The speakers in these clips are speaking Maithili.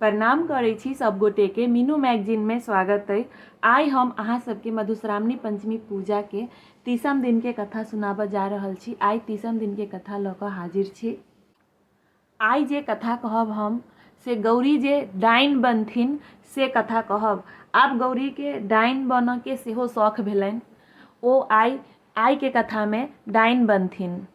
प्रणाम करै छी सब गोटे के मीनू मैगजीन में स्वागत अइ। आइ हम अहाँ सबके मधुश्रावणी पंचमी पूजा के तीसम दिन के कथा सुनाबऽ जा रहल छी। आइ तीसम दिन के कथा लऽ कऽ हाजिर छी। आइ जे कथा कहब हम से गौरी जे डाइन बनथिन से कथा कहब। आब गौरी के डाइन बनऽ के सेहो शौख भेलनि। ओ आइ आइ के कथा में डाइन बनथिन।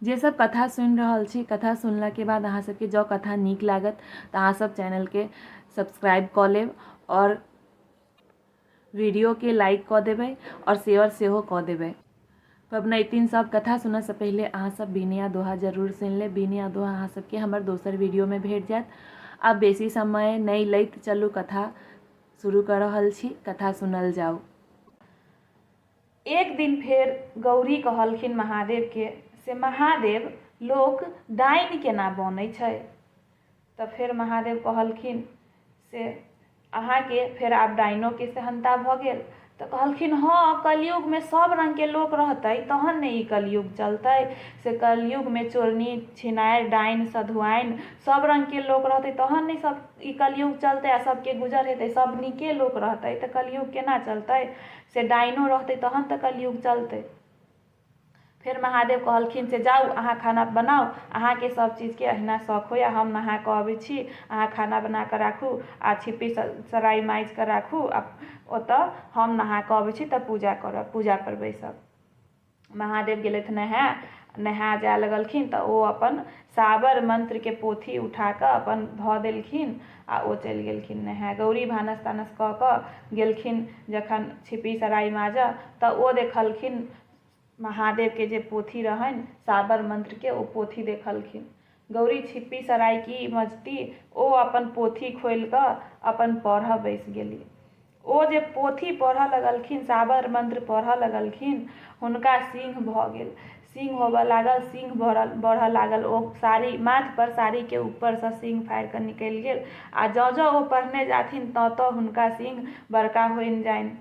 जे सब कथा सुनि रहल छी, कथा सुनलाके बाद अहाँ सबके जँ कथा नीक लागत तऽ अहाँ सब चैनलके सब्सक्राइब कऽ लेब आओर वीडियोके लाइक कऽ देबै आओर शेयर सेहो कऽ देबै। पबनैतिन सब कथा सुनऽसँ पहिले अहाँ सब बीन या दोहा जरूर सुनि लेब। बीन या दोहा अहाँ सबके हमर दोसर वीडियोमे भेट जायत। आब बेसी समय नहि लैत चलू कथा शुरू कऽ रहल छी। कथा सुनल जाउ। एक दिन फेर गौरी कहलखिन महादेवके से महादेव लोक डाइन केना बनै छै? तऽ फेर महादेव कहलखिन से अहाँके फेर आब डाइनोके सेहन्ता भऽ गेल। तऽ कहलखिन हँ, कलयुगमे सब रङ्गके लोक रहतै तहन ने ई कलयुग चलतै। से कलयुगमे चोरनी छिनारि डाइन सधुआइन सब रङ्गके लोक रहतै तहन ने सब ई कलयुग चलतै आ सबके गुजर हेतै। सब नीके लोक रहतै तऽ कलयुग केना चलतै? से डाइनो रहतै तहन तऽ कलयुग चलतै। फेर महादेव कहलखिन से जाउ अहाँ खाना बनाउ, अहाँके सब चीजके अहिना शौख होइए, हम नहा कऽ अबै छी, अहाँ खाना बना कऽ राखू आ छिप्पी सराइ माजि कऽ राखू आ ओतऽ हम नहा कऽ अबै छी तऽ पूजा करब, पूजापर बैसब। महादेव गेलथि नहाय, नहाय जाय लगलखिन तऽ ओ अपन साबर मन्त्रके पोथी उठा कऽ अपन धऽ देलखिन आ ओ चलि गेलखिन नहाय। गौरी भानस तानस कऽ कऽ गेलखिन जखन छिपी सराइ माजऽ तऽ ओ देखलखिन महादेवके जे पोथी रहनि साबर मन्त्रके ओ पोथी देखलखिन। गौरी छिप्पी सराइ की मजती, ओ अपन पोथी खोलि कऽ अपन पढ़ऽ बैस गेली। ओ जे पोथी पढ़ऽ लगलखिन, साबर मन्त्र पढ़ऽ लगलखिन, हुनका सिंह भऽ गेल। सिंह होबऽ लागल, सिंह बढ़ऽ लागल। ओ साड़ी माथपर साड़ीके ऊपरसँ सिंह फाड़ि कऽ निकलि गेल आ जँ जँ ओ पढ़ने जाथिन तँ तँ हुनका सिंह बड़का होइन जानि।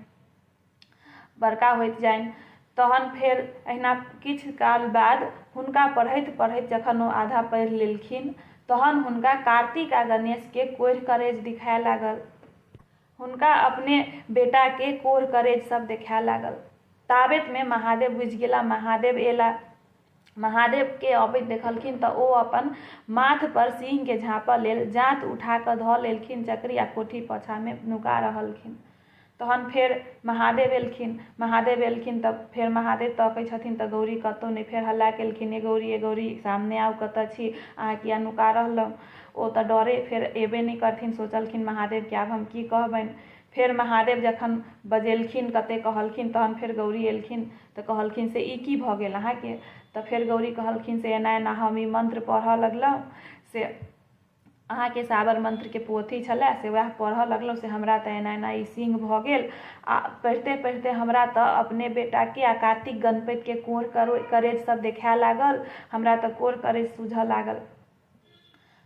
बड़का होइत जानि। तहन फेर एहिना किछु काल बाद हुनका पढ़ैत पढ़ैत जखन ओ आधा पढ़ि लेलखिन तहन हुनका कार्तिक आ गणेशके कोढ़ि करेज दिखाए लागल। हुनका अपने बेटाके कोढ़ि करेज सब देखाए लागल। ताबेतमे महादेव बुझि गेला। महादेव एला। महादेवके अबैत देखलखिन तऽ ओ अपन माथपर सिंहके झाँपऽ लेल जाँत उठा कऽ धऽ लेलखिन चकरी आ कोठी पाछाँमे नुका रहलखिन। तहन फेर महादेव एलखिन। महादेव एलखिन तऽ फेर महादेव तकै छथिन तऽ गौरी कतहु नहि। फेर हल्ला केलखिन, हे गौरी, हे गौरी, सामने आउ, कतऽ छी? अहाँ किया नुका रहलहुँ? ओ तऽ डरे फेर एबे नहि करथिन। सोचलखिन महादेव कि आब हम की कहबनि? फेर महादेव जखन बजेलखिन, कतेक कहलखिन, तहन फेर गौरी एलखिन तऽ कहलखिन से ई की भऽ गेल अहाँके? तऽ फेर गौरी कहलखिन से एना एना हम ई मन्त्र पढ़ऽ लगलहुँ से अहाँके साबर मन्त्रके पोथी छलए से वएह पढ़ऽ लगलहुँ से हमरा तऽ एना एना ई सिंह भऽ गेल आ पढ़िते पढ़िते हमरा तऽ अपने बेटाके आ कार्तिक गणपतिके कोढ़ करेज सब देखाए लागल, हमरा तऽ कोढ़ करेज सूझऽ लागल।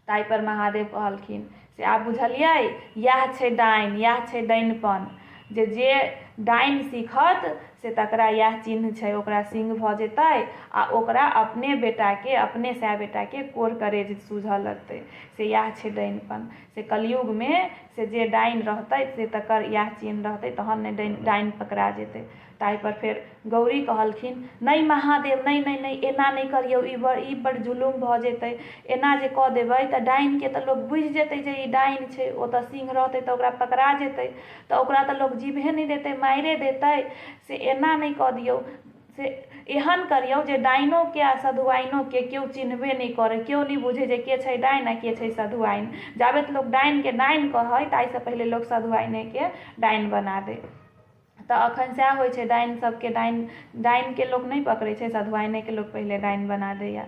ताहिपर महादेव कहलखिन से आब बुझलियै, इएह छै डाइन, इएह छै डाइनपन जे जे डाइन सीखत से तकरा इएह चिन्ह छै, ओकरा सिंह भऽ जेतै आ ओकरा अपने बेटाके अपने साए बेटाके कोढ़ करेज सूझऽ लगतै। से इएह छै डाइनपन। से कलयुगमे से जे डाइन रहतै से तकर इएह चिन्ह रहतै तहन ने डाइन पकड़ा जेतै। ताहिपर फेर गौरी कहलखिन, नहि महादेव, नहि नहि नहि, एना नहि करियौ, ई बड़ ई बड़ जुलुम भऽ जेतै। एना जे कऽ देबै तऽ डाइनके तऽ लोक बुझि जेतै जे ई डाइन छै। ओ तऽ सिंह रहतै तऽ ओकरा पकड़ा जेतै तऽ ओकरा तऽ लोक जीबहे नहि देतै, मारिए देतै। से एना नहि कऽ दियौ, से एहन करियौ जे डाइनोके आ सधुआइनोके केओ चिन्हबे नहि करै, केओ नहि बुझै जे के छै डाइन आ के छै सधुआइन। जाबत लोक डाइनके डाइन कहै ताहिसँ पहिले लोक सधुआइनेके डाइन बना दै। तऽ अखन सएह होइ छै, डाइन सबके डाइन डाइनके लोक नहि पकड़ै छै, सधुआइनेके लोक पहिले डाइन बना दैए।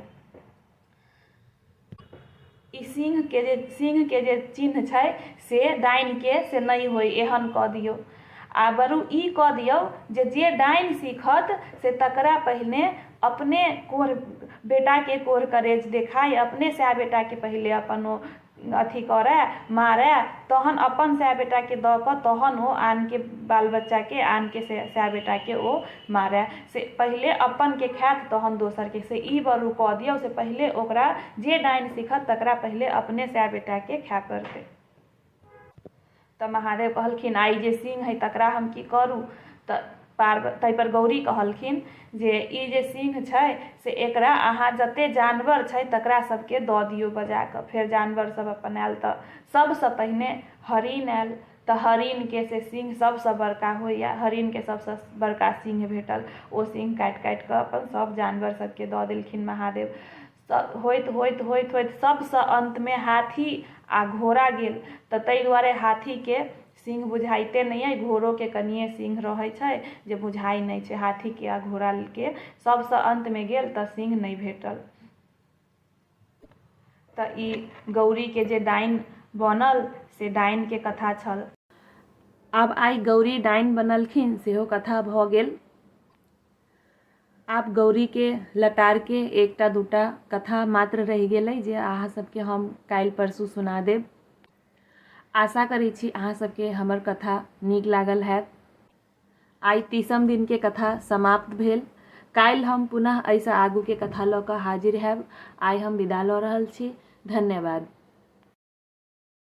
ई सिंहके जे चिन्ह छै से डाइनके से नहि होइ, एहन कऽ दियौ। आ बरु ई कऽ दियौ जे जे डाइन सीखत से तकरा पहिने अपने कोढ़ बेटाके कोढ़ करेज देखाय, अपने साए बेटाके पहिले अपन ओ अथी करए मारए तहन अपन साय बेटाके दऽ कऽ तहन ओ आनके बाल बच्चाके आनके साय बेटाके ओ मारए से पहिले अपनके खायत तहन दोसरके से ई बरू कऽ दियौ से पहिले ओकरा जे डाइन सीखत तकरा पहिले अपने साय बेटाके खाय पड़तै। तऽ महादेव कहलखिन आइ जे सिंह हइ तकरा हम की करू? तऽ पार्व ताहिपर गौरी कहलखिन जे ई जे सिंह छै से एकरा अहाँ जतेक जानवर छै तकरा सभके दऽ दियौ बजा कऽ। फेर जानवरसभ अपन आयल तऽ सभसँ पहिने हरिण आयल तऽ हरिणके से सिंह सभसँ बड़का होइए, हरिणके सभसँ बड़का सिंह भेटल। ओ सिंह काटि काटि कऽ अपन सभ जानवर सभके दऽ देलखिन महादेव। होइत होइत होइत होइत सभसँ अन्तमे हाथी आ घोड़ा गेल तऽ ताहि दुआरे हाथीके सीँघ बुझाइते नहि अइ घोड़ोके कनिए सीँघ रहै छै जे बुझाइ नहि छै हाथीके आ घोड़ाके सभसँ अन्तमे गेल तऽ सीँघ नहि भेटल। तऽ ई गौरीके जे डाइन बनल से डाइनके कथा छल। आब आइ गौरी डाइन बनलखिन सेहो कथा भऽ गेल। आब गौरीके लटारके एकटा दूटा कथा मात्र रहि गेलै जे अहाँ सबके हम काल्हि परसू सुना देब। आशा करै छी अहाँ सबके हमर कथा नीक लागल हैत। आइ तीसम दिनके कथा समाप्त भेल। काल्हि हम पुनः एहिसँ आगूके कथा लऽ कऽ हाजिर हैब। आइ हम विदा लऽ रहल छी। धन्यवाद।